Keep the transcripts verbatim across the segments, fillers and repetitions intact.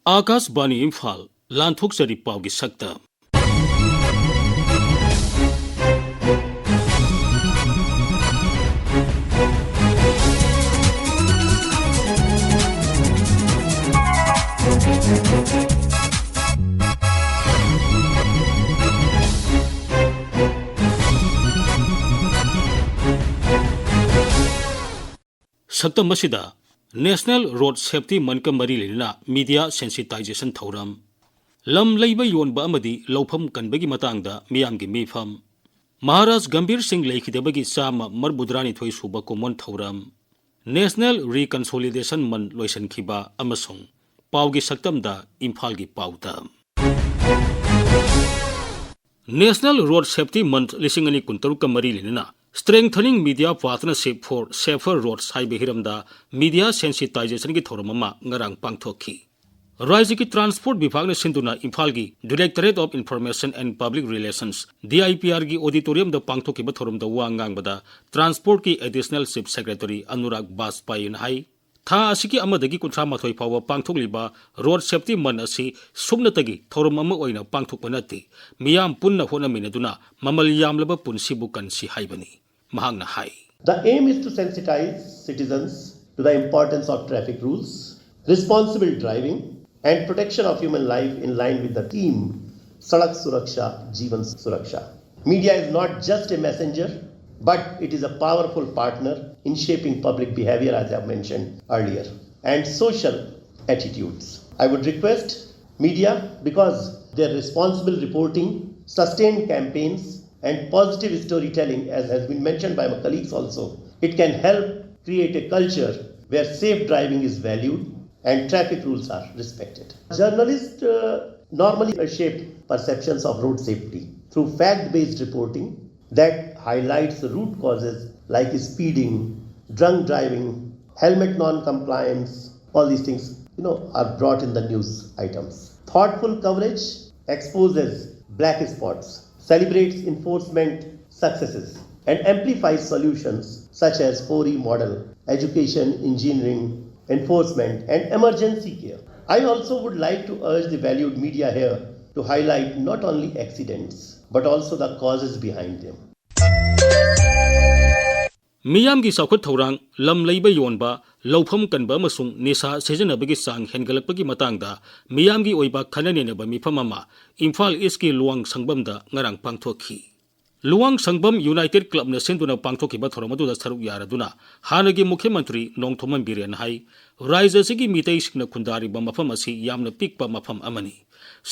ꯑꯥꯀꯥꯁꯕꯥꯅꯤ ꯏꯝꯐꯥꯜ, ꯂꯥꯟꯊꯣꯛꯆꯔꯤ ꯄꯥꯎꯒꯤ ꯁꯛꯇꯝ꯫ ꯁꯛꯇꯝ ꯑꯁꯤꯗ National Road Safety Monthꯀ ꯃꯔꯤ ꯂꯩꯅꯅ media sensitization ꯊꯧꯔꯝ, ꯂꯝ ꯂꯩꯕ ꯌꯣꯟꯕ ꯑꯃꯗꯤ ꯂꯧꯐꯝ ꯀꯟꯕꯒꯤ ꯃꯇꯥꯡꯗ ꯃꯤꯌꯥꯝꯒꯤ ꯃꯤꯐꯝ, ꯃꯍꯥꯔꯥꯖ ꯒꯝꯚꯤꯔ ꯁꯤꯡ ꯂꯩꯈꯤꯗꯕꯒꯤ ꯆꯥꯝꯃ ꯃꯔꯤꯐꯨꯇꯔꯥꯅꯤꯊꯣꯏ ꯁꯨꯕ ꯀꯨꯝꯑꯣꯟ ꯊꯧꯔꯝ, National Reconciliation Month ꯂꯣꯏꯁꯤꯟꯈꯤꯕ ꯑꯃꯁꯨꯡ ꯄꯥꯎꯒꯤ ꯁꯛꯇꯝꯗ ꯏꯝꯐꯥꯜꯒꯤ ꯄꯥꯎꯗ꯫ National Road Safety Month ꯂꯤꯁꯤꯡ ꯑꯅꯤ ꯀꯨꯟꯇꯔꯨꯛꯀ ꯃꯔꯤ ꯂꯩꯅꯅ Strengthening Media Partnership for Safer Roads ꯍꯥꯏꯕ ꯍꯤꯔꯝꯗ media sensitizationꯒꯤ ꯊꯧꯔꯝ ꯑꯃ ꯉꯔꯥꯡ ꯄꯥꯡꯊꯣꯛꯈꯤ꯫ ꯔꯥꯖ꯭ꯌꯒꯤ ꯇ꯭ꯔꯥꯟꯁꯄꯣꯔꯠ ꯕꯤꯚꯥꯒꯅ ꯁꯤꯟꯗꯨꯅ ꯏꯝꯐꯥꯜꯒꯤ Directorate of Information and Public Relations, DIPRꯒꯤ auditoriumꯗ ꯄꯥꯡꯊꯣꯛꯈꯤꯕ ꯊꯧꯔꯝꯗ ꯋꯥ ꯉꯥꯡꯕꯗ ꯇ꯭ꯔꯥꯟꯁꯄꯣꯔꯠꯀꯤ Additional Chief Secretary ꯑꯅꯨꯔꯥꯒ ꯕꯥꯖꯄꯥꯏꯅ ꯍꯥꯏ, ꯊꯥ ꯑꯁꯤꯒꯤ ꯑꯃꯗꯒꯤ ꯀꯨꯟꯊ꯭ꯔꯥ ꯃꯥꯊꯣꯏ ꯐꯥꯎꯕ ꯄꯥꯡꯊꯣꯛꯂꯤꯕ Road Safety Month ꯑꯁꯤ ꯁꯨꯞꯅꯇꯒꯤ ꯊꯧꯔꯝ ꯑꯃ ꯑꯣꯏꯅ ꯄꯥꯡꯊꯣꯛꯄ ꯅꯠꯇꯦ, ꯃꯤꯌꯥꯝ ꯄꯨꯟꯅ ꯍꯣꯠꯅꯃꯤꯟꯅꯗꯨꯅ ꯃꯃꯜ ꯌꯥꯝꯂꯕ ꯄꯨꯟꯁꯤꯕꯨ ꯀꯟꯁꯤ ꯍꯥꯏꯕꯅꯤ꯫ ꯃꯍꯥꯛꯅ ꯍꯥꯏ, The aim is to sensitize citizens to the importance of traffic rules, responsible driving, and protection of human life in line with the theme Sadak Suraksha, Jeevan Suraksha. Media is not just a messenger, but it is a powerful partner in shaping public behavior, as I have mentioned earlier, and social attitudes. I would request media, because their responsible reporting, sustained campaigns, and positive storytelling, as has been mentioned by my colleagues also, it can help create a culture where safe driving is valued and traffic rules are respected. Journalists uh, normally shape perceptions of road safety through fact-based reporting that highlights the root causes like speeding, drunk driving, helmet non-compliance, all these things, you know, are brought in the news items. Thoughtful coverage exposes black spots, celebrates enforcement successes, and amplifies solutions such as four E model, education, engineering, enforcement, and emergency care. I also would like to urge the valued media here to highlight not only accidents but also the causes behind them. ꯃꯤꯌꯥꯝꯒꯤ ꯆꯥꯎꯈꯠ ꯊꯧꯔꯥꯡ, ꯂꯝ ꯂꯩꯕ ꯌꯣꯟꯕ, ꯂꯧꯐꯝ ꯀꯟꯕ ꯑꯃꯁꯨꯡ ꯅꯤꯁꯥ ꯁꯤꯖꯤꯟꯅꯕꯒꯤ ꯆꯥꯡ ꯍꯦꯟꯒꯠꯂꯛꯄꯒꯤ ꯃꯇꯥꯡꯗ ꯃꯤꯌꯥꯝꯒꯤ ꯑꯣꯏꯕ ꯈꯟꯅ ꯅꯩꯅꯕ ꯃꯤꯐꯝ ꯑꯃ ꯏꯝꯐꯥꯜ ꯏꯁꯀꯤ ꯂꯨꯋꯥꯡ ꯁꯪꯕꯝꯗ ꯉꯔꯥꯡ ꯄꯥꯡꯊꯣꯛꯈꯤ꯫ ꯂꯨꯋꯥꯡ ꯁꯪꯕꯝ ꯌꯨꯅꯥꯏꯇꯦꯗ ꯀ꯭ꯂꯕꯅ ꯁꯤꯟꯗꯨꯅ ꯄꯥꯡꯊꯣꯛꯈꯤꯕ ꯊꯧꯔꯝ ꯑꯗꯨꯗ ꯁꯔꯨꯛ ꯌꯥꯔꯗꯨꯅ ꯍꯥꯟꯅꯒꯤ ꯃꯨꯈ꯭ꯌ ꯃꯟꯇ꯭ꯔꯤ ꯅꯣꯡꯊꯣꯝꯕꯝ ꯕꯤꯔꯦꯟ ꯍꯥꯏ, ꯔꯥꯏꯖ꯭ꯌ ꯑꯁꯤꯒꯤ ꯃꯤꯇꯩꯁꯤꯡꯅ ꯈꯨꯟꯗꯥꯔꯤꯕ ꯃꯐꯝ ꯑꯁꯤ ꯌꯥꯝꯅ ꯄꯤꯛꯄ ꯃꯐꯝ ꯑꯃꯅꯤ꯫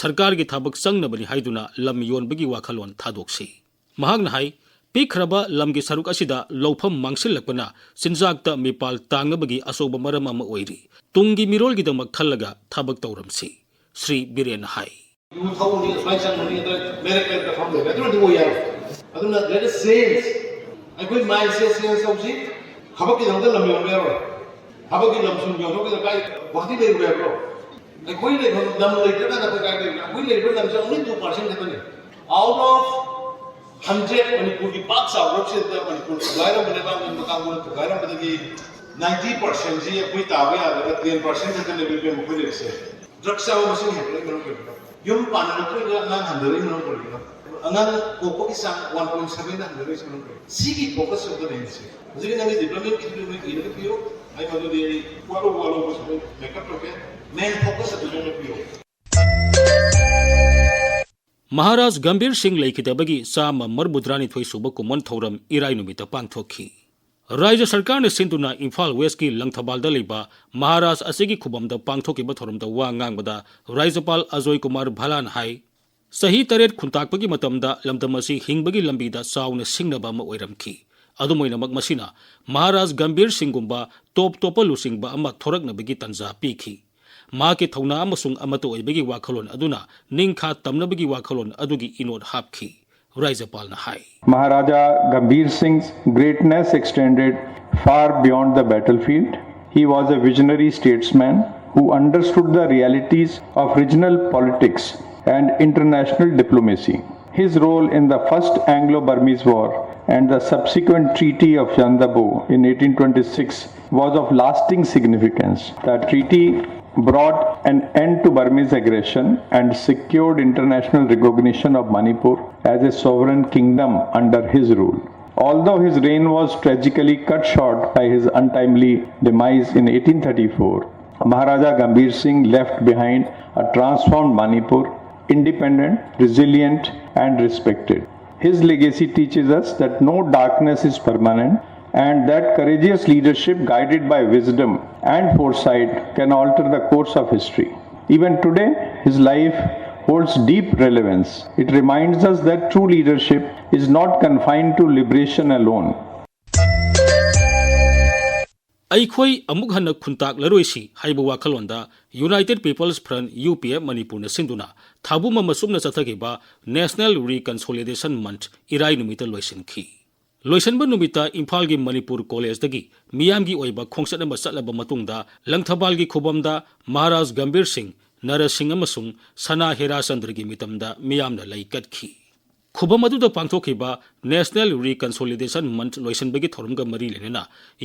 ꯁꯔꯀꯥꯔꯒꯤ ꯊꯕꯛ ꯆꯪꯅꯕꯅꯤ ꯍꯥꯏꯗꯨꯅ ꯂꯝ ꯌꯣꯟꯕꯒꯤ ꯋꯥꯈꯜꯂꯣꯟ ꯊꯥꯗꯣꯛꯁꯤ꯫ ꯃꯍꯥꯛꯅ ꯍꯥꯏ, ꯄꯤꯛꯈ꯭ꯔꯕ ꯂꯝꯒꯤ ꯁꯔꯨꯛ ꯑꯁꯤꯗ ꯂꯧꯐꯝ ꯃꯥꯡꯁꯤꯜꯂꯛꯄꯅ ꯆꯤꯟꯖꯥꯛꯇ ꯃꯤꯄꯥꯜ ꯇꯥꯡꯅꯕꯒꯤ ꯑꯆꯧꯕ ꯃꯔꯝ ꯑꯃ ꯑꯣꯏꯔꯤ꯫ ꯇꯨꯡꯒꯤ ꯃꯤꯔꯣꯜꯒꯤꯗꯃꯛ ꯈꯜꯂꯒ ꯊꯕꯛ ꯇꯧꯔꯝꯁꯤ, ꯁ꯭ꯔꯤ ꯕꯤꯔꯦꯟꯅ ꯍꯥꯏ꯫ ꯌꯨ ꯊꯛꯎꯅꯤ, ꯑꯁꯨꯃꯥꯏꯅ ꯆꯪꯉꯨꯅꯤ, ꯑꯗ ꯂꯩꯔꯛ ꯂꯩꯔꯛꯇ ꯐꯝ ꯂꯩꯔꯦ, ꯑꯗꯨꯅꯗꯤ ꯑꯣꯏ ꯌꯥꯔꯣꯏ꯫ ꯑꯗꯨꯅ let us change, ꯑꯩꯈꯣꯏ ꯃꯥꯏꯟꯁꯦꯠ ꯆꯦꯟꯖ ꯇꯧꯁꯤ꯫ ꯊꯕꯛꯀꯤꯗꯃꯛꯇ ꯂꯝ ꯌꯣꯟꯕ ꯌꯥꯔꯣꯏ꯫ ꯊꯕꯛꯀꯤ ꯂꯝ ꯁꯨꯝ ꯌꯣꯟꯊꯣꯛꯈꯤꯗ ꯀꯥꯏ ꯒꯨꯍꯥꯇꯤ ꯂꯩꯔꯨꯒꯦ ꯍꯥꯏꯕ꯭ꯔꯣ? ꯑꯩꯈꯣꯏ ꯂꯩꯐꯝ ꯂꯝ ꯂꯩꯇ꯭ꯔꯀꯥꯟꯗ ꯑꯩꯈꯣꯏ ꯀꯥꯏ ꯂꯩꯔꯨꯒꯦ? ꯑꯩꯈꯣꯏ ꯂꯩꯔꯤꯕ ꯂꯝꯁꯦ only two percent ꯈꯛꯇꯅꯤ꯫ Out of hundred, ꯃꯅꯤꯄꯨꯔꯒꯤ ꯄꯥꯛ ꯆꯥꯎꯔꯕꯁꯤꯗ ꯃꯅꯤꯄꯨꯔ ꯊꯨꯒꯥꯏꯔꯝꯕ ꯂꯩꯕꯥꯛꯅꯤ, ꯃꯀꯥꯡꯕꯨꯅ ꯊꯨꯒꯥꯏꯔꯝꯕꯗꯒꯤ ninety percent ꯁꯤ ꯑꯩꯈꯣꯏ ꯇꯥꯕ ꯌꯥꯗ꯭ꯔꯒ ten percent ꯈꯛꯇꯅꯦꯕ ꯏꯕꯦꯝ ꯑꯩꯈꯣꯏ ꯂꯩꯔꯤꯁꯦ꯫ ꯗ꯭ꯔꯒ ꯆꯥꯕ ꯃꯁꯤꯡ ꯍꯦꯟꯒꯠꯂꯛꯏ ꯃꯔꯝ ꯀꯩꯒꯤꯅꯣ? ꯌꯨꯝ ꯄꯥꯟꯅꯔꯛꯇ꯭ꯔꯤꯕ ꯑꯉꯥꯡ ꯍꯟꯊꯔꯛꯏ ꯃꯔꯝ ꯀꯔꯤꯒꯤꯅꯣ? ꯑꯉꯥꯡ ꯄꯣꯛꯄꯒꯤ ꯆꯥꯡ one point seven ꯗ ꯍꯟꯊꯔꯛꯏꯁꯤ ꯃꯔꯝ ꯀꯔꯤꯒꯤꯅꯣ? ꯁꯤꯒꯤ ꯐꯣꯀꯁ ꯑꯝꯇ ꯂꯩꯅꯁꯦ꯫ ꯍꯧꯖꯤꯛꯀꯤ ꯅꯪꯒꯤ ꯗꯤꯕ꯭ꯂꯞꯃꯦꯟꯒꯤꯗꯨꯗꯤ ꯅꯣꯏ ꯏꯔꯒ ꯄꯤꯌꯨ꯫ ꯑꯩ ꯃꯗꯨꯗꯤ ꯑꯩ ꯋꯥꯠꯍꯧꯕ ꯋꯥꯠꯍꯧꯕꯁꯨ ꯂꯣꯏ ꯃꯦꯀꯞ ꯇꯧꯒꯦ꯫ ꯃꯦꯟ ꯐꯣꯀꯁ ꯑꯗꯨ ꯅꯣꯏꯅ ꯄꯤꯌꯨ꯫ ꯃꯍꯥꯔꯥꯖ ꯒꯝꯚꯤꯔ ꯁꯤꯡ ꯂꯩꯈꯤꯗꯕꯒꯤ ꯆꯥꯝꯃ ꯃꯔꯤꯐꯨꯇꯔꯥꯅꯤꯊꯣꯏ ꯁꯨꯕ ꯀꯨꯝꯑꯣꯟ ꯊꯧꯔꯝ ꯏꯔꯥꯏ ꯅꯨꯃꯤꯠꯇ ꯄꯥꯡꯊꯣꯛꯈꯤ꯫ ꯔꯥꯏꯖ꯭ꯌ ꯁꯔꯀꯥꯔꯅ ꯁꯤꯟꯗꯨꯅ ꯏꯝꯐꯥꯜ ꯋꯦꯁꯀꯤ ꯂꯪꯊꯕꯥꯜꯗ ꯂꯩꯕ ꯃꯍꯥꯔꯥꯖ ꯑꯁꯤꯒꯤ ꯈꯨꯕꯝꯗ ꯄꯥꯡꯊꯣꯛꯈꯤꯕ ꯊꯧꯔꯝꯗ ꯋꯥ ꯉꯥꯡꯕꯗ ꯔꯥꯖ꯭ꯌꯄꯥꯜ ꯑꯖꯣꯏ ꯀꯨꯃꯥꯔ ꯚꯂꯥꯟ ꯍꯥꯏ, ꯆꯍꯤ ꯇꯔꯦꯠ ꯈꯨꯟꯇꯥꯛꯄꯒꯤ ꯃꯇꯝꯗ ꯂꯝꯗꯝ ꯑꯁꯤ ꯍꯤꯡꯕꯒꯤ ꯂꯝꯕꯤꯗ ꯆꯥꯎꯅ ꯁꯤꯡꯅꯕ ꯑꯃ ꯑꯣꯏꯔꯝꯈꯤ꯫ ꯑꯗꯨꯝ ꯑꯣꯏꯅꯃꯛ, ꯃꯁꯤꯅ ꯃꯍꯥꯔꯥꯖ ꯒꯝꯚꯤꯔ ꯁꯤꯡꯒꯨꯝꯕ ꯇꯣꯞ ꯇꯣꯞꯄ ꯂꯨꯆꯤꯡꯕ ꯑꯃ ꯊꯣꯔꯛꯅꯕꯒꯤ ꯇꯥꯟꯖꯥ ꯄꯤꯈꯤ꯫ ꯃꯍꯥꯛꯀꯤ ꯊꯧꯅꯥ ꯑꯃꯁꯨꯡ ꯑꯃꯠꯇ ꯑꯣꯏꯕꯒꯤ ꯋꯥꯈꯜꯂꯣꯟ ꯑꯗꯨꯅ ꯅꯤꯡꯈꯥ ꯇꯝꯅꯕꯒꯤ ꯋꯥꯈꯜꯂꯣꯟ ꯑꯗꯨꯒꯤ ꯏꯅꯣꯠ ꯍꯥꯞꯈꯤ꯫ ꯔꯥꯖ꯭ꯌꯄꯥꯜꯅ ꯍꯥꯏ꯫ Maharaja Gambhir Singh's greatness extended far beyond the battlefield. He was a visionary statesman who understood the realities of regional politics and international diplomacy. His role in the First Anglo Burmese War and the subsequent Treaty of Yandabo in eighteen twenty-six was of lasting significance. The treaty brought an end to Burmese aggression and secured international recognition of Manipur as a sovereign kingdom under his rule. Although his reign was tragically cut short by his untimely demise in eighteen thirty-four, Maharaja Gambhir Singh left behind a transformed Manipur, independent, resilient, and respected. His legacy teaches us that no darkness is permanent and that courageous leadership guided by wisdom and foresight can alter the course of history. Even today, his life holds deep relevance. It reminds us that true leadership is not confined to liberation alone. ꯑꯩꯈꯣꯏ ꯑꯃꯨꯛ ꯍꯟꯅ ꯈꯨꯟꯇꯥꯛꯂꯔꯣꯏꯁꯤ ꯍꯥꯏꯕ ꯋꯥꯈꯜꯂꯣꯟꯗ United People's Front, U P F, ꯃꯅꯤꯄꯨꯔꯅ ꯁꯤꯟꯗꯨꯅ ꯊꯥꯕꯨꯝ ꯑꯃ ꯆꯨꯞꯅ ꯆꯠꯊꯈꯤꯕ National Reconciliation Month ꯏꯔꯥꯏ ꯅꯨꯃꯤꯠꯇ ꯂꯣꯏꯁꯤꯟꯈꯤ꯫ ꯂꯣꯏꯁꯤꯟꯕ ꯅꯨꯃꯤꯠꯇ ꯏꯝꯐꯥꯜꯒꯤ ꯃꯅꯤꯄꯨꯔ ꯀꯣꯂꯦꯖꯇꯒꯤ ꯃꯤꯌꯥꯝꯒꯤ ꯑꯣꯏꯕ ꯈꯣꯡꯆꯠ ꯑꯃ ꯆꯠꯂꯕ ꯃꯇꯨꯡꯗ ꯂꯪꯊꯕꯥꯜꯒꯤ ꯈꯨꯕꯝꯗ ꯃꯍꯥꯔꯥꯖ ꯒꯝꯚꯤꯔ ꯁꯤꯡ, ꯅꯔ ꯁꯤꯡ ꯑꯃꯁꯨꯡ ꯁꯅꯥ ꯍꯦꯔꯥꯆꯟꯗ꯭ꯔꯒꯤ ꯃꯤꯇꯝꯗ ꯃꯤꯌꯥꯝꯅ ꯂꯩ ꯀꯠꯈꯤ꯫ ꯈꯨꯕꯝ ꯑꯗꯨꯗ ꯄꯥꯡꯊꯣꯛꯈꯤꯕ National Reconciliation Month ꯂꯣꯏꯁꯤꯟꯕꯒꯤ ꯊꯧꯔꯝꯒ ꯃꯔꯤ ꯂꯩꯅꯅ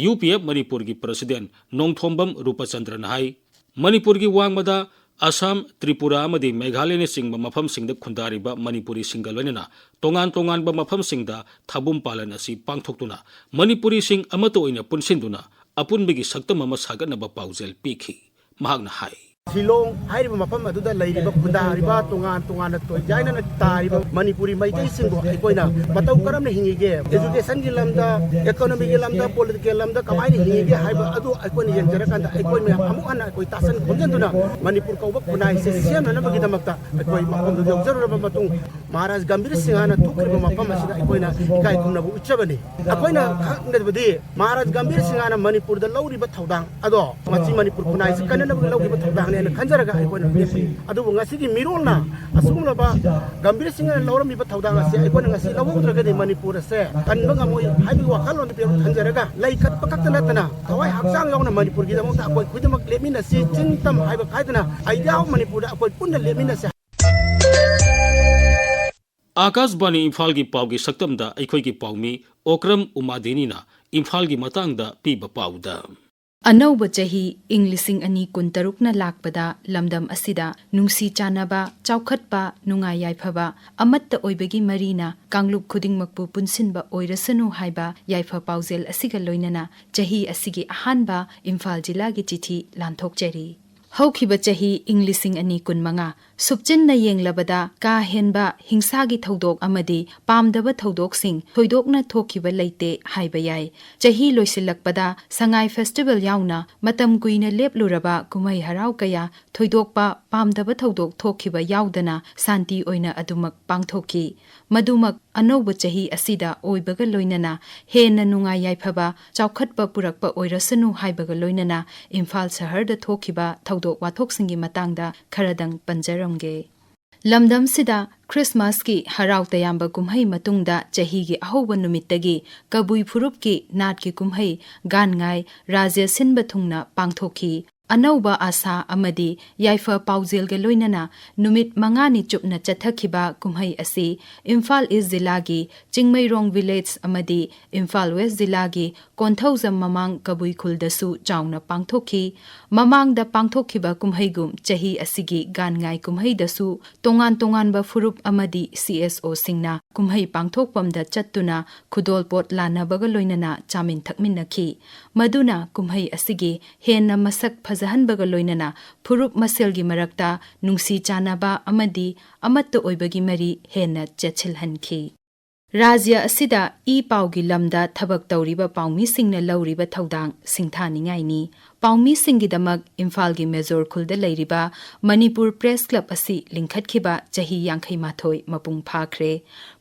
U P F ꯃꯅꯤꯄꯨꯔꯒꯤ president ꯅꯣꯡꯊꯣꯝꯕꯝ ꯔꯨꯄꯆꯟꯗ꯭ꯔꯅ ꯍꯥꯏ, ꯃꯅꯤꯄꯨꯔꯒꯤ ꯋꯥꯡꯃꯗ ꯑꯁꯥꯝ, ꯇ꯭ꯔꯤꯄꯨꯔꯥ ꯑꯃꯗꯤ ꯃꯦꯘꯥꯂꯌꯅꯆꯤꯡꯕ ꯃꯐꯝꯁꯤꯡꯗ ꯈꯨꯟꯗꯥꯔꯤꯕ ꯃꯅꯤꯄꯨꯔꯤꯁꯤꯡꯒ ꯂꯣꯏꯅꯅ ꯇꯣꯉꯥꯟ ꯇꯣꯉꯥꯟꯕ ꯃꯐꯝꯁꯤꯡꯗ ꯊꯥꯕꯨꯝ ꯄꯥꯂꯟ ꯑꯁꯤ ꯄꯥꯡꯊꯣꯛꯇꯨꯅ ꯃꯅꯤꯄꯨꯔꯤꯁꯤꯡ ꯑꯃꯠꯇ ꯑꯣꯏꯅ ꯄꯨꯟꯁꯤꯟꯗꯨꯅ ꯑꯄꯨꯟꯕꯒꯤ ꯁꯛꯇꯝ ꯑꯃ ꯁꯥꯒꯠꯅꯕ ꯄꯥꯎꯖꯦꯜ ꯄꯤꯈꯤ꯫ ꯃꯍꯥꯛꯅ ꯍꯥꯏ, ꯁꯤꯂꯣꯡ ꯍꯥꯏꯔꯤꯕ ꯃꯐꯝ ꯑꯗꯨꯗ ꯂꯩꯔꯤꯕ ꯈꯨꯟꯗꯥꯔꯤꯕ ꯇꯣꯉꯥꯟ ꯇꯣꯉꯥꯟꯅ ꯇꯣꯏꯖꯥꯏꯅꯅ ꯇꯥꯔꯤꯕ ꯃꯅꯤꯄꯨꯔꯤ ꯃꯩꯇꯩꯁꯤꯡꯕꯨ ꯑꯩꯈꯣꯏꯅ ꯃꯇꯧ ꯀꯔꯝꯅ ꯍꯤꯡꯉꯤꯒꯦ, educationꯒꯤ ꯂꯝꯗ, economyꯒꯤ ꯂꯝꯗ, politicalꯒꯤ ꯂꯝꯗ ꯀꯃꯥꯏꯅ ꯍꯤꯡꯉꯤꯒꯦ ꯍꯥꯏꯕ ꯑꯗꯨ ꯑꯩꯈꯣꯏꯅ ꯌꯦꯡꯖꯔꯀꯥꯟꯗ ꯑꯩꯈꯣꯏ ꯃꯌꯥꯝ ꯑꯃꯨꯛ ꯍꯟꯅ ꯑꯩꯈꯣꯏ ꯇꯥꯁꯟ ꯈꯣꯝꯖꯤꯟꯗꯨꯅ ꯃꯅꯤꯄꯨꯔ ꯀꯧꯕ ꯈꯨꯟꯅꯥꯏꯁꯦ ꯁꯦꯝꯅꯅꯕꯒꯤꯗꯃꯛꯇ ꯑꯩꯈꯣꯏ ꯃꯐꯝꯗꯨ ꯌꯧꯖꯔꯨꯔꯕ ꯃꯇꯨꯡ ꯃꯍꯥꯔꯥꯖ ꯒꯝꯚꯤꯔ ꯁꯤꯡꯍꯅ ꯊꯣꯛꯈꯤꯕ ꯃꯐꯝ ꯑꯁꯤꯗ ꯑꯩꯈꯣꯏꯅ ꯏꯀꯥꯏ ꯈꯨꯝꯅꯕ ꯎꯠꯆꯕꯅꯤ꯫ ꯑꯩꯈꯣꯏꯅ ꯈꯪꯒꯗꯕꯗꯤ ꯃꯍꯥꯔꯥꯖ ꯒꯝꯚꯤꯔ ꯁꯤꯡꯍꯅ ꯃꯅꯤꯄꯨꯔꯗ ꯂꯧꯔꯤꯕ ꯊꯧꯗꯥꯡ ꯑꯗꯣ ꯃꯁꯤ ꯃꯅꯤꯄꯨꯔ ꯈꯨꯟꯅꯥꯏꯁꯤ ꯀꯟꯅꯅꯕꯒꯤ ꯂꯧꯈꯤꯕ ꯊꯧꯗꯥꯡꯅꯦꯅ ꯈꯟꯖꯔꯒ ꯑꯩꯈꯣꯏꯅ ꯂꯦꯞꯄꯤ꯫ ꯑꯗꯨꯕꯨ ꯉꯁꯤꯒꯤ ꯃꯤꯔꯣꯜꯅ ꯑꯁꯤꯒꯨꯝꯂꯕ ꯒꯝꯚꯤꯔ ꯁꯤꯡꯍꯅ ꯂꯧꯔꯝꯃꯤꯕ ꯊꯧꯗꯥꯡ ꯑꯁꯤ ꯑꯩꯈꯣꯏꯅ ꯉꯁꯤ ꯂꯧꯍꯧꯗ꯭ꯔꯒꯗꯤ ꯃꯅꯤꯄꯨꯔ ꯑꯁꯦ ꯀꯟꯕ ꯉꯝꯃꯣꯏ ꯍꯥꯏꯕꯒꯤ ꯋꯥꯈꯜꯂꯣꯟ ꯑꯗꯨ ꯊꯝꯖꯔꯒ ꯂꯩ ꯀꯠꯄ ꯈꯛꯇ ꯅꯠꯇꯅ ꯊꯋꯥꯏ ꯍꯛꯆꯥꯡ ꯌꯥꯎꯅ ꯃꯅꯤꯄꯨꯔꯒꯤꯗꯃꯛꯇ ꯑꯩꯈꯣꯏ ꯈꯨꯗꯤꯡꯃꯛ ꯂꯦꯞꯃꯤꯟꯅꯁꯤ, ꯆꯤꯡ ꯇꯝ ꯍꯥꯏꯕ ꯈꯥꯏꯗꯅ Idea of ꯃꯅꯤꯄꯨꯔꯗ ꯑꯩꯈꯣꯏ ꯄꯨꯟꯅ ꯂꯦꯞꯃꯤꯟꯅꯁꯤ꯫ ꯑꯥꯀꯥꯁꯕꯥꯅꯤ ꯏꯝꯐꯥꯜꯒꯤ ꯄꯥꯎꯒꯤ ꯁꯛꯇꯝꯗ ꯑꯩꯈꯣꯏꯒꯤ ꯄꯥꯎꯃꯤ ꯑꯣꯀ꯭ꯔꯝ ꯎꯃꯥꯗꯦꯅꯤꯅ ꯏꯝꯐꯥꯜꯒꯤ ꯃꯇꯥꯡꯗ ꯄꯤꯕ ꯄꯥꯎꯗ꯫ ꯑꯅꯧꯕ ꯆꯍꯤ ꯏꯪ ꯂꯤꯁꯤꯡ ꯑꯅꯤ ꯀꯨꯟꯇꯔꯨꯛꯅ ꯂꯥꯛꯄꯗ ꯂꯝꯗꯝ ꯑꯁꯤꯗ ꯅꯨꯡꯁꯤ ꯆꯥꯟꯅꯕ, ꯆꯥꯎꯈꯠꯄ, ꯅꯨꯡꯉꯥꯏ ꯌꯥꯏꯐꯕ, ꯑꯃꯠꯇ ꯑꯣꯏꯕꯒꯤ ꯃꯔꯤꯅ ꯀꯥꯡꯂꯨꯞ ꯈꯨꯗꯤꯡꯃꯛꯄꯨ ꯄꯨꯟꯁꯤꯟꯕ ꯑꯣꯏꯔꯁꯅꯨ ꯍꯥꯏꯕ ꯌꯥꯏꯐ ꯄꯥꯎꯖꯦꯜ ꯑꯁꯤꯒ ꯂꯣꯏꯅꯅ ꯆꯍꯤ ꯑꯁꯤꯒꯤ ꯑꯍꯥꯟꯕ ꯏꯝꯐꯥꯜ ꯖꯤꯂꯥꯒꯤ ꯆꯤꯊꯤ ꯂꯥꯟꯊꯣꯛꯆꯔꯤ꯫ ꯍꯧꯈꯤꯕ ꯆꯍꯤ ꯏꯪ ꯂꯤꯁꯤꯡ ꯑꯅꯤ ꯀꯨꯟꯃꯉꯥ ꯁꯨꯞꯆꯤꯟꯅ ꯌꯦꯡꯂꯕꯗ ꯀꯥ ꯍꯦꯟꯕ ꯍꯤꯡꯁꯥꯒꯤ ꯊꯧꯗꯣꯛ ꯑꯃꯗꯤ ꯄꯥꯝꯗꯕ ꯊꯧꯗꯣꯛꯁꯤꯡ ꯊꯣꯏꯗꯣꯛꯅ ꯊꯣꯛꯈꯤꯕ ꯂꯩꯇꯦ ꯍꯥꯏꯕ ꯌꯥꯏ꯫ ꯆꯍꯤ ꯂꯣꯏꯁꯤꯜꯂꯛꯄꯗ ꯁꯉꯥꯏ ꯐꯦꯁꯇꯤꯚꯦꯜ ꯌꯥꯎꯅ ꯃꯇꯝ ꯀꯨꯏꯅ ꯂꯦꯞꯂꯨꯔꯕ ꯀꯨꯝꯍꯩ ꯍꯔꯥꯎ ꯀꯌꯥ ꯊꯣꯏꯗꯣꯛꯄ ꯄꯥꯝꯗꯕ ꯊꯧꯗꯣꯛ ꯊꯣꯛꯈꯤꯕ ꯌꯥꯎꯗꯅ ꯁꯥꯟꯇꯤ ꯑꯣꯏꯅ ꯑꯗꯨꯃꯛ ꯄꯥꯡꯊꯣꯛꯈꯤ꯫ ꯃꯗꯨꯃꯛ ꯑꯅꯧꯕ ꯆꯍꯤ ꯑꯁꯤꯗ ꯑꯣꯏꯕꯒ ꯂꯣꯏꯅꯅ ꯍꯦꯟꯅ ꯅꯨꯡꯉꯥꯏ ꯌꯥꯏꯐꯕ, ꯆꯥꯎꯈꯠꯄ ꯄꯨꯔꯛꯄ ꯑꯣꯏꯔꯁꯅꯨ ꯍꯥꯏꯕꯒ ꯂꯣꯏꯅꯅ ꯏꯝꯐꯥꯜ ꯁꯍꯔꯗ ꯊꯣꯛꯈꯤꯕ ꯊꯧꯗꯣꯛ ꯋꯥꯊꯣꯛꯁꯤꯡꯒꯤ ꯃꯇꯥꯡꯗ ꯈꯔꯗꯪ ꯄꯟꯖꯔꯝꯒꯦ꯫ ꯂꯝꯗꯝꯁꯤꯗ ꯈ꯭ꯔꯤꯁꯃꯥꯁꯀꯤ ꯍꯔꯥꯎ ꯇꯌꯥꯝꯕ ꯀꯨꯝꯍꯩ ꯃꯇꯨꯡꯗ ꯆꯍꯤꯒꯤ ꯑꯍꯧꯕ ꯅꯨꯃꯤꯠꯇꯒꯤ ꯀꯕꯨꯏ ꯐꯨꯔꯨꯞꯀꯤ ꯅꯥꯠꯀꯤ ꯀꯨꯝꯍꯩ ꯒꯥꯟꯉꯥꯏ ꯔꯥꯖ꯭ꯌ ꯁꯤꯟꯕ ꯊꯨꯡꯅ ꯄꯥꯡꯊꯣꯛꯈꯤ꯫ ꯑꯅꯧꯕ ꯑꯥꯁꯥ ꯑꯃꯗꯤ ꯌꯥꯏꯐ ꯄꯥꯎꯖꯦꯜꯒ ꯂꯣꯏꯅꯅ ꯅꯨꯃꯤꯠ ꯃꯉꯥꯅꯤ ꯆꯨꯞꯅ ꯆꯠꯊꯈꯤꯕ ꯀꯨꯝꯍꯩ ꯑꯁꯤ ꯏꯝꯐꯥꯜ ꯏꯁ ꯖꯤꯂꯥꯒꯤ ꯆꯤꯡꯃꯩꯔꯣꯡ ꯚꯤꯂꯦꯖ ꯑꯃꯗꯤ ꯏꯝꯐꯥꯜ ꯋꯦꯁ ꯖꯤꯂꯥꯒꯤ ꯀꯣꯟꯊꯧꯖꯝ ꯃꯃꯥꯡ ꯀꯕꯨꯏ ꯈꯨꯜꯗꯁꯨ ꯆꯥꯎꯅ ꯄꯥꯡꯊꯣꯛꯈꯤ꯫ ꯃꯃꯥꯡꯗ ꯄꯥꯡꯊꯣꯛꯈꯤꯕ ꯀꯨꯝꯍꯩꯒꯨꯝ ꯆꯍꯤ ꯑꯁꯤꯒꯤ ꯒꯥꯟꯉꯥꯏ ꯀꯨꯝꯍꯩꯗꯁꯨ ꯇꯣꯉꯥꯟ ꯇꯣꯉꯥꯟꯕ ꯐꯨꯔꯨꯞ ꯑꯃꯗꯤ ꯁꯤ ꯑꯦꯁ ꯑꯣꯁꯤꯡꯅ ꯀꯨꯝꯍꯩ ꯄꯥꯡꯊꯣꯛꯐꯝꯗ ꯆꯠꯇꯨꯅ ꯈꯨꯗꯣꯜꯄꯣꯠ ꯂꯥꯟꯅꯕꯒ ꯂꯣꯏꯅꯅ ꯆꯥꯃꯤꯟ ꯊꯛꯃꯤꯟꯅꯈꯤ꯫ ꯃꯗꯨꯅ ꯀꯨꯝꯍꯩ ꯑꯁꯤꯒꯤ ꯍꯦꯟꯅ ꯃꯁꯛ ꯐꯖꯍꯟꯕꯒ ꯂꯣꯏꯅꯅ ꯐꯨꯔꯨꯞ ꯃꯁꯦꯜꯒꯤ ꯃꯔꯛꯇ ꯅꯨꯡꯁꯤ ꯆꯥꯟꯅꯕ ꯑꯃꯗꯤ ꯑꯃꯠꯇ ꯑꯣꯏꯕꯒꯤ ꯃꯔꯤ ꯍꯦꯟꯅ ꯆꯦꯠꯁꯤꯜꯍꯟꯈꯤ꯫ ꯔꯥꯖ꯭ꯌ ꯑꯁꯤꯗ ꯏ ꯄꯥꯎꯒꯤ ꯂꯝꯗ ꯊꯕꯛ ꯇꯧꯔꯤꯕ ꯄꯥꯎꯃꯤꯁꯤꯡꯅ ꯂꯧꯔꯤꯕ ꯊꯧꯗꯥꯡ ꯁꯤꯡꯊꯥꯅꯤꯡꯉꯥꯏꯅꯤ꯫ ꯄꯥꯎꯃꯤꯁꯤꯡꯒꯤꯗꯃꯛ ꯏꯝꯐꯥꯜꯒꯤ ꯃꯦꯖꯣꯔ ꯈꯨꯜꯗ ꯂꯩꯔꯤꯕ ꯃꯅꯤꯄꯨꯔ ꯄ꯭ꯔꯦꯁ ꯀ꯭ꯂꯕ ꯑꯁꯤ ꯂꯤꯡꯈꯠꯈꯤꯕ ꯆꯍꯤ ꯌꯥꯡꯈꯩ ꯃꯥꯊꯣꯏ ꯃꯄꯨꯡ ꯐꯥꯈ꯭ꯔꯦ꯫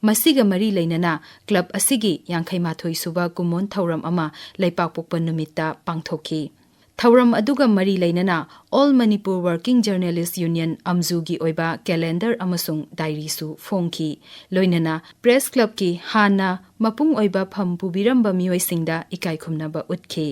ꯃꯁꯤꯒ ꯃꯔꯤ ꯂꯩꯅꯅ ꯀ꯭ꯂꯕ ꯑꯁꯤꯒꯤ ꯌꯥꯡꯈꯩ ꯃꯥꯊꯣꯏ ꯁꯨꯕ ꯀꯨꯝꯑꯣꯟ ꯊꯧꯔꯝ ꯑꯃ ꯂꯩꯄꯥꯛꯄꯣꯛꯄ ꯅꯨꯃꯤꯠꯇ ꯄꯥꯡꯊꯣꯛꯈꯤ꯫ ꯊꯧꯔꯝ ꯑꯗꯨꯒ ꯃꯔꯤ ꯂꯩꯅꯅ All Manipur Working Journalist Union, ꯑꯝꯖꯨꯒꯤ ꯑꯣꯏꯕ ꯀꯦꯂꯦꯟꯗꯔ ꯑꯃꯁꯨꯡ ꯗꯥꯏꯔꯤꯁꯨ ꯐꯣꯡꯈꯤ꯫ ꯂꯣꯏꯅꯅ ꯄ꯭ꯔꯦꯁ ꯀ꯭ꯂꯕꯀꯤ ꯍꯥꯟꯅ ꯃꯄꯨꯡ ꯑꯣꯏꯕ ꯐꯝ ꯄꯨꯕꯤꯔꯝꯕ ꯃꯤꯑꯣꯏꯁꯤꯡꯗ ꯏꯀꯥꯏ ꯈꯨꯝꯅꯕ ꯎꯠꯈꯤ꯫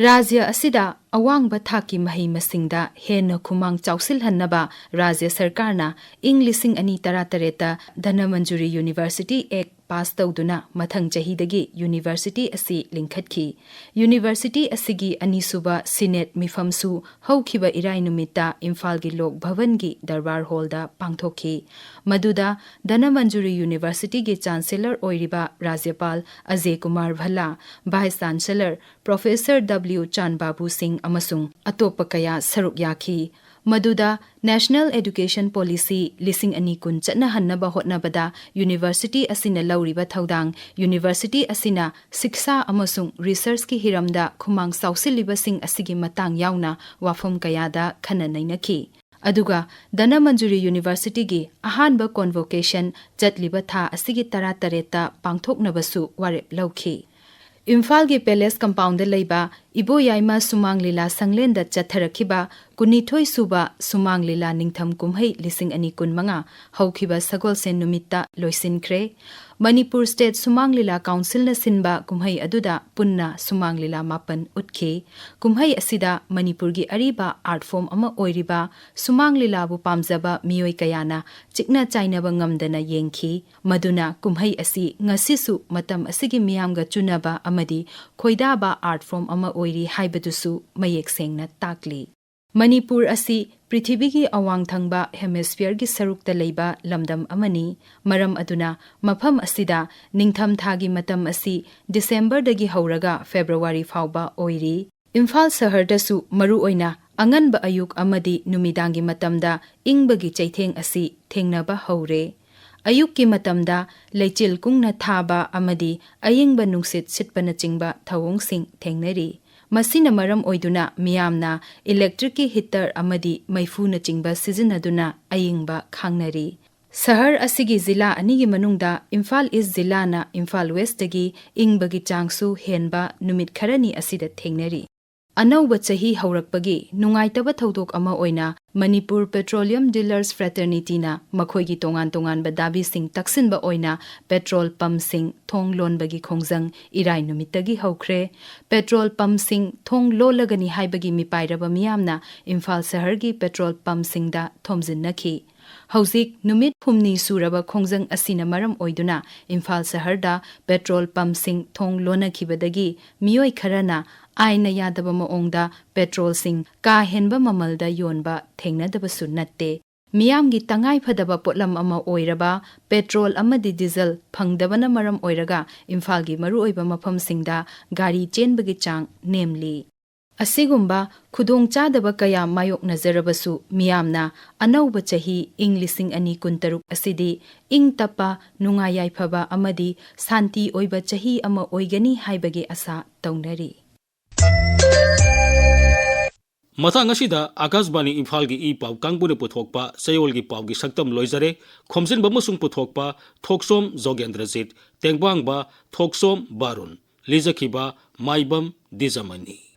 ꯔꯥꯖ꯭ꯌ ꯑꯁꯤꯗ ꯑꯋꯥꯡꯕ ꯊꯥꯛꯀꯤ ꯃꯍꯩ ꯃꯁꯤꯡꯗ ꯍꯦꯟꯅ ꯈꯨꯃꯥꯡ ꯆꯥꯎꯁꯤꯜꯍꯟꯅꯕ ꯔꯥꯖ꯭ꯌ ꯁꯔꯀꯥꯔꯅ ꯏꯪ ꯂꯤꯁꯤꯡ ꯑꯅꯤ ꯇꯔꯥꯇꯔꯦꯠꯇ ꯙꯅꯃꯟꯖꯨꯔꯤ ꯌꯨꯅꯤꯚꯔꯁꯤꯇꯤ ꯑꯦꯛ ꯄꯥꯁ ꯇꯧꯗꯨꯅ ꯃꯊꯪ ꯆꯍꯤꯗꯒꯤ ꯌꯨꯅꯤꯚꯔꯁꯤꯇꯤ ꯑꯁꯤ ꯂꯤꯡꯈꯠꯈꯤ꯫ ꯌꯨꯅꯤꯚꯔꯁꯤꯇꯤ ꯑꯁꯤꯒꯤ ꯑꯅꯤꯁꯨꯕ ꯁꯤꯅꯦꯠ ꯃꯤꯐꯝꯁꯨ ꯍꯧꯈꯤꯕ ꯏꯔꯥꯏ ꯅꯨꯃꯤꯠꯇ ꯏꯝꯐꯥꯜꯒꯤ ꯂꯣꯛ ꯚꯕꯟꯒꯤ ꯗꯔꯕꯥꯔ ꯍꯣꯜꯗ ꯄꯥꯡꯊꯣꯛꯈꯤ꯫ ꯃꯗꯨꯗ ꯙꯅꯃꯟꯖꯨꯔꯤ ꯌꯨꯅꯤꯚꯔꯁꯤꯇꯤꯒꯤ ꯆꯥꯟꯁꯦꯂꯔ ꯑꯣꯏꯔꯤꯕ ꯔꯥꯖ꯭ꯌꯄꯥꯜ Ajay Kumar Bhalla, vice chancellor professor W ꯆꯥꯟꯕꯥꯕꯨ ꯁꯤꯡ ꯑꯃꯁꯨꯡ ꯑꯇꯣꯞꯄ ꯀꯌꯥ ꯁꯔꯨꯛ ꯌꯥꯈꯤ꯫ ꯃꯗꯨꯗ National Education Policy ꯂꯤꯁꯤꯡ ꯑꯅꯤ ꯀꯨꯟ ꯆꯠꯅꯍꯟꯅꯕ ꯍꯣꯠꯅꯕꯗ ꯌꯨꯅꯤꯚꯔꯁꯤꯇꯤ ꯑꯁꯤꯅ ꯂꯧꯔꯤꯕ ꯊꯧꯗꯥꯡ, ꯌꯨꯅꯤꯚꯔꯁꯤꯇꯤ ꯑꯁꯤꯅ ꯁꯤꯛꯁꯥ ꯑꯃꯁꯨꯡ ꯔꯤꯁꯔꯆꯀꯤ ꯍꯤꯔꯝꯗ ꯈꯨꯃꯥꯡ ꯆꯥꯎꯁꯤꯜꯂꯤꯕꯁꯤꯡ ꯑꯁꯤꯒꯤ ꯃꯇꯥꯡ ꯌꯥꯎꯅ ꯋꯥꯐꯝ ꯀꯌꯥꯗ ꯈꯟꯅ ꯅꯩꯅꯈꯤ꯫ ꯑꯗꯨꯒ ꯙꯅꯃꯟꯖꯨꯔꯤ ꯌꯨꯅꯤꯚꯔꯁꯤꯇꯤꯒꯤ ꯑꯍꯥꯟꯕ ꯀꯣꯟꯚꯣꯀꯦꯁꯟ ꯆꯠꯂꯤꯕ ꯊꯥ ꯑꯁꯤꯒꯤ ꯇꯔꯥꯇꯔꯦꯠꯇ ꯄꯥꯡꯊꯣꯛꯅꯕꯁꯨ ꯋꯥꯔꯦꯞ ꯂꯧꯈꯤ꯫ ꯏꯝꯐꯥꯜꯒꯤ ꯄꯦꯂꯦꯁ ꯀꯝꯄꯥꯎꯟꯗ ꯂꯩꯕ ꯏꯕꯣꯌꯥꯏꯃ ꯁꯨꯃꯥꯡ ꯂꯤꯂꯥ ꯁꯪꯂꯦꯟꯗ ꯆꯠꯊꯔꯛꯈꯤꯕ ꯀꯨꯟꯅꯤꯊꯣꯏ ꯁꯨꯕ ꯁꯨꯃꯥꯡ ꯂꯤꯂꯥ ꯅꯤꯡꯊꯝ ꯀꯨꯝꯍꯩ ꯂꯤꯁꯤꯡ ꯑꯅꯤ ꯀꯨꯟꯃꯉꯥ ꯍꯧꯈꯤꯕ ꯁꯒꯣꯜꯁꯦꯟ ꯅꯨꯃꯤꯠꯇ ꯂꯣꯏꯁꯤꯟꯈ꯭ꯔꯦ꯫ ꯃꯅꯤꯄꯨꯔ ꯁ꯭ꯇꯦꯠ ꯁꯨꯃꯥꯡ ꯂꯤꯂꯥ ꯀꯥꯎꯟꯁꯤꯜꯅ ꯁꯤꯟꯕ ꯀꯨꯝꯍꯩ ꯑꯗꯨꯗ ꯄꯨꯟꯅ ꯁꯨꯃꯥꯡ ꯂꯤꯂꯥ ꯃꯥꯄꯟ ꯎꯠꯈꯤ꯫ ꯀꯨꯝꯍꯩ ꯑꯁꯤꯗ ꯃꯅꯤꯄꯨꯔꯒꯤ ꯑꯔꯤꯕ ꯑꯥꯔꯠ ꯐꯣꯔꯝ ꯑꯃ ꯑꯣꯏꯔꯤꯕ ꯁꯨꯃꯥꯡ ꯂꯤꯂꯥꯕꯨ ꯄꯥꯝꯖꯕ ꯃꯤꯑꯣꯏ ꯀꯌꯥꯅ ꯆꯤꯛꯅ ꯆꯥꯏꯅꯕ ꯉꯝꯗꯅ ꯌꯦꯡꯈꯤ꯫ ꯃꯗꯨꯅ ꯀꯨꯝꯍꯩ ꯑꯁꯤ ꯉꯁꯤꯁꯨ ꯃꯇꯝ ꯑꯁꯤꯒꯤ ꯃꯤꯌꯥꯝꯒ ꯆꯨꯅꯕ ꯑꯃꯗꯤ ꯈꯣꯏꯗꯥꯕ ꯑꯥꯔꯠ ꯐꯣꯔꯝ ꯑꯃ ꯑꯣꯏꯔꯤ ꯍꯥꯏꯕꯗꯨꯁꯨ ꯃꯌꯦꯛ ꯁꯦꯡꯅ ꯇꯥꯛꯂꯤ꯫ ꯃꯅꯤꯄꯨꯔ ꯑꯁꯤ ꯄ꯭ꯔꯤꯊꯤꯕꯤꯒꯤ ꯑꯋꯥꯡ ꯊꯪꯕ ꯍꯦꯃꯤꯁꯐꯤꯌꯔꯒꯤ ꯁꯔꯨꯛꯇ ꯂꯩꯕ ꯂꯝꯗꯝ ꯑꯃꯅꯤ꯫ ꯃꯔꯝ ꯑꯗꯨꯅ ꯃꯐꯝ ꯑꯁꯤꯗ ꯅꯤꯡꯊꯝ ꯊꯥꯒꯤ ꯃꯇꯝ ꯑꯁꯤ ꯗꯤꯁꯦꯝꯕꯔꯗꯒꯤ ꯍꯧꯔꯒ ꯐꯦꯕ꯭ꯔꯨꯋꯥꯔꯤ ꯐꯥꯎꯕ ꯑꯣꯏꯔꯤ꯫ ꯏꯝꯐꯥꯜ ꯁꯍꯔꯗꯁꯨ ꯃꯔꯨꯑꯣꯏꯅ ꯑꯉꯟꯕ ꯑꯌꯨꯛ ꯑꯃꯗꯤ ꯅꯨꯃꯤꯗꯥꯡꯒꯤ ꯃꯇꯝꯗ ꯏꯪꯕꯒꯤ ꯆꯩꯊꯦꯡ ꯑꯁꯤ ꯊꯦꯡꯅꯕ ꯍꯧꯔꯦ꯫ ꯑꯌꯨꯛꯀꯤ ꯃꯇꯝꯗ ꯂꯩꯆꯤꯜ ꯀꯨꯡꯅ ꯊꯥꯕ ꯑꯃꯗꯤ ꯑꯌꯤꯡꯕ ꯅꯨꯡꯁꯤꯠ ꯁꯤꯠꯄꯅꯆꯤꯡꯕ ꯊꯧꯑꯣꯡꯁꯤꯡ ꯊꯦꯡꯅꯔꯤ꯫ ꯃꯁꯤꯅ ꯃꯔꯝ ꯑꯣꯏꯗꯨꯅ ꯃꯤꯌꯥꯝꯅ ꯏꯂꯦꯛꯇ꯭ꯔꯤꯛꯀꯤ ꯍꯤꯇꯔ ꯑꯃꯗꯤ ꯃꯩꯐꯨꯅꯆꯤꯡꯕ ꯁꯤꯖꯤꯟꯅꯗꯨꯅ ꯑꯌꯤꯡꯕ ꯈꯥꯡꯅꯔꯤ꯫ ꯁꯍꯔ ꯑꯁꯤꯒꯤ ꯖꯤꯂꯥ ꯑꯅꯤꯒꯤ ꯃꯅꯨꯡꯗ ꯏꯝꯐꯥꯜ ꯏꯁ ꯖꯤꯂꯥꯅ ꯏꯝꯐꯥꯜ ꯋꯦꯁꯇꯒꯤ ꯏꯪꯕꯒꯤ ꯆꯥꯡꯁꯨ ꯍꯦꯟꯕ ꯅꯨꯃꯤꯠ ꯈꯔꯅꯤ ꯑꯁꯤꯗ ꯊꯦꯡꯅꯔꯤ꯫ ꯑꯅꯧꯕ ꯆꯍꯤ ꯍꯧꯔꯛꯄꯒꯤ ꯅꯨꯡꯉꯥꯏꯇꯕ ꯊꯧꯗꯣꯛ ꯑꯃ ꯑꯣꯏꯅ ꯃꯅꯤꯄꯨꯔ ꯄꯦꯇ꯭ꯔꯣꯂꯤꯌꯝ ꯗꯤꯂꯔꯁ ꯐ꯭ꯔꯦꯇꯔꯅꯤꯇꯤꯅ ꯃꯈꯣꯏꯒꯤ ꯇꯣꯉꯥꯟ ꯇꯣꯉꯥꯟꯕ ꯗꯥꯕꯤꯁꯤꯡ ꯇꯛꯁꯤꯟꯕ ꯑꯣꯏꯅ ꯄꯦꯇ꯭ꯔꯣꯜ ꯄꯝꯁꯤꯡ ꯊꯣꯡ ꯂꯣꯟꯕꯒꯤ ꯈꯣꯡꯖꯪ ꯏꯔꯥꯏ ꯅꯨꯃꯤꯠꯇꯒꯤ ꯍꯧꯈ꯭ꯔꯦ꯫ ꯄꯦꯇ꯭ꯔꯣꯜ ꯄꯝꯁꯤꯡ ꯊꯣꯡ ꯂꯣꯜꯂꯒꯅꯤ ꯍꯥꯏꯕꯒꯤ ꯃꯤꯄꯥꯏꯔꯕ ꯃꯤꯌꯥꯝꯅ ꯏꯝꯐꯥꯜ ꯁꯍꯔꯒꯤ ꯄꯦꯇ꯭ꯔꯣꯜ ꯄꯝꯁꯤꯡꯗ ꯊꯣꯝꯖꯤꯟꯅꯈꯤ꯫ ꯍꯧꯖꯤꯛ ꯅꯨꯃꯤꯠ ꯍꯨꯝꯅꯤ ꯁꯨꯔꯕ ꯈꯣꯡꯖꯪ ꯑꯁꯤꯅ ꯃꯔꯝ ꯑꯣꯏꯗꯨꯅ ꯏꯝꯐꯥꯜ ꯁꯍꯔꯗ ꯄꯦꯇ꯭ꯔꯣꯜ ꯄꯝꯁꯤꯡ ꯊꯣꯡ ꯂꯣꯟꯅꯈꯤꯕꯗꯒꯤ ꯃꯤꯑꯣꯏ ꯈꯔꯅ ꯑꯥꯏꯟꯅ ꯌꯥꯗꯕ ꯃꯑꯣꯡꯗ ꯄꯦꯇ꯭ꯔꯣꯜꯁꯤꯡ ꯀꯥ ꯍꯦꯟꯕ ꯃꯃꯜꯗ ꯌꯣꯟꯕ ꯊꯦꯡꯅꯗꯕꯁꯨ ꯅꯠꯇꯦ꯫ ꯃꯤꯌꯥꯝꯒꯤ ꯇꯉꯥꯏ ꯐꯗꯕ ꯄꯣꯠꯂꯝ ꯑꯃ ꯑꯣꯏꯔꯕ ꯄꯦꯇ꯭ꯔꯣꯜ ꯑꯃꯗꯤ ꯗꯤꯖꯜ ꯐꯪꯗꯕꯅ ꯃꯔꯝ ꯑꯣꯏꯔꯒ ꯏꯝꯐꯥꯜꯒꯤ ꯃꯔꯨꯑꯣꯏꯕ ꯃꯐꯝꯁꯤꯡꯗ ꯒꯥꯔꯤ ꯆꯦꯟꯕꯒꯤ ꯆꯥꯡ ꯅꯦꯝꯂꯤ꯫ ꯑꯁꯤꯒꯨꯝꯕ ꯈꯨꯗꯣꯡꯆꯥꯗꯕ ꯀꯌꯥ ꯃꯥꯌꯣꯛꯅꯖꯔꯕꯁꯨ ꯃꯤꯌꯥꯝꯅ ꯑꯅꯧꯕ ꯆꯍꯤ ꯏꯪ ꯂꯤꯁꯤꯡ ꯑꯅꯤ ꯀꯨꯟꯇꯔꯨꯛ ꯑꯁꯤꯗꯤ ꯏꯪ ꯇꯞꯄ, ꯅꯨꯡꯉꯥꯏ ꯌꯥꯏꯐꯕ ꯑꯃꯗꯤ ꯁꯥꯟꯇꯤ ꯑꯣꯏꯕ ꯆꯍꯤ ꯑꯃ ꯑꯣꯏꯒꯅꯤ ꯍꯥꯏꯕꯒꯤ ꯑꯥꯁꯥ ꯇꯧꯅꯔꯤ꯫ ꯃꯇꯥꯡ ꯑꯁꯤꯗ ꯑꯥꯀꯥꯁꯕꯥꯅꯤ ꯏꯝꯐꯥꯜꯒꯤ ꯏ ꯄꯥꯎ ꯀꯥꯡꯕꯨꯅ ꯄꯨꯊꯣꯛꯄ ꯆꯌꯣꯜꯒꯤ ꯄꯥꯎꯒꯤ ꯁꯛꯇꯝ ꯂꯣꯏꯖꯔꯦ꯫ ꯈꯣꯝꯖꯤꯟꯕ ꯑꯃꯁꯨꯡ ꯄꯨꯊꯣꯛꯄ ꯊꯣꯛꯆꯣꯝ ꯖꯣꯒꯦꯟꯗ꯭ꯔꯖꯤꯠ, ꯇꯦꯡꯕꯥꯡꯕ ꯊꯣꯛꯆꯣꯝ ꯕꯥꯔꯨꯟ, ꯂꯤꯖꯈꯤꯕ ꯃꯥꯏꯕꯝ ꯗꯤꯖꯃꯅꯤ꯫